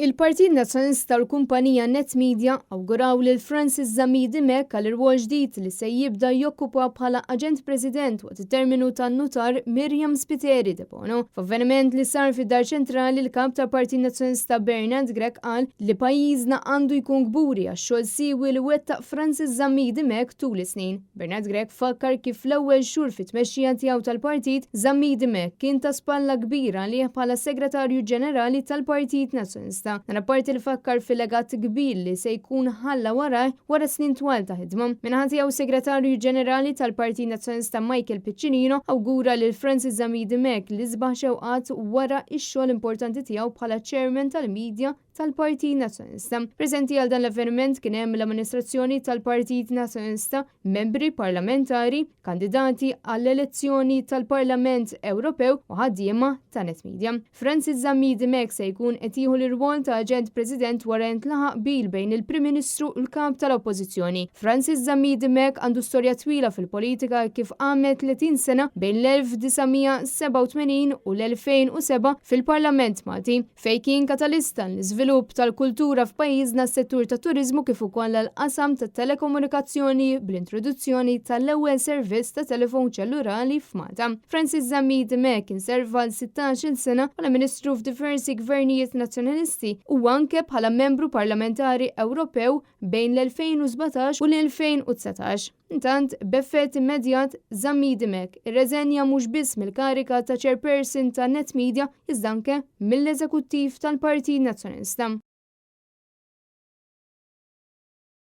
Il-Partit Nazzjonalista u l-kumpanija Net Media awguraw lil Francis Zammit Dimech għal irwol ġdid li se jibda jokkupa bħala Aġent President waqt it-terminu tan-Nutar Myriam Spiteri Debono. F'avveniment li sar fid-Dar Ċentrali l-Kap tal-Partit Nazzjonalista Bernard Grech qal li pajjiżna għandu jkun kburi għax-xogħol siewi li wettaq Francis Zammit Dimech tul is-snin. Bernard Grech fakkar kif fl-ewwel xhur fit-tmexxija tiegħu tal-partit, Zammit Dimech kien ta' spalla kbira għalih bħala Segretarju Ġenerali tal-Partit Nazzjonalista. Dan apparti li fakkar fil-legat kbir li se jkun ħalla warajh wara snin twal ta' ħidma. Min-naħa tiegħu s-Segretarju Ġenerali tal-Partit Nazzjonalista Michael Piccinino awgura lil Francis Zammit Dimech l-isbaħ xewqat wara x-xogħol importanti tiegħu bħala Chairman tal-Media tal-Partit Nazzjonalista. Preżenti għal dan l-avveniment kien hemm l-amministrazzjoni tal-Partit Nazzjonalista, membri parlamentari, kandidati għall-elezzjoni tal-Parlament Ewropew u ħaddiema ta' Net Media. Francis Zammit Dimech se jkun qed jieħu l-irwol ta' Aġent President wara intlaħaq qbil bejn il-Prim Ministru u l-Kap tal-Oppożizzjoni. Francis Zammit Dimech għandu storja twila fil-politika kif għamel 30 sena bejn l-1987 u l-2007 fil-Parlament Malti. Fejn kien katalista għall-iżvilupp tal-kultura f'pajjiżna s-settur tat-turiżmu kif ukoll għall-qasam tat-telekomunikazzjoni bl-introduzzjoni tal-ewwel servizz ta' telefon ċellurali f'Malta. Francis Zammit Dimech kien serva għal 16-il sena bħala Ministru f'diversi gvernijiet Nazzjonalisti u anke bħala Membru Parlamentari Ewropew bejn l-2017 u l-2019. Intant, b'effett immedjat, Zammit Dimech irreżenja mhux biss mill-kariga ta' Chairperson ta' Net Media iżda anke mill-Eżekuttiv tal-Partit Nazzjonalista.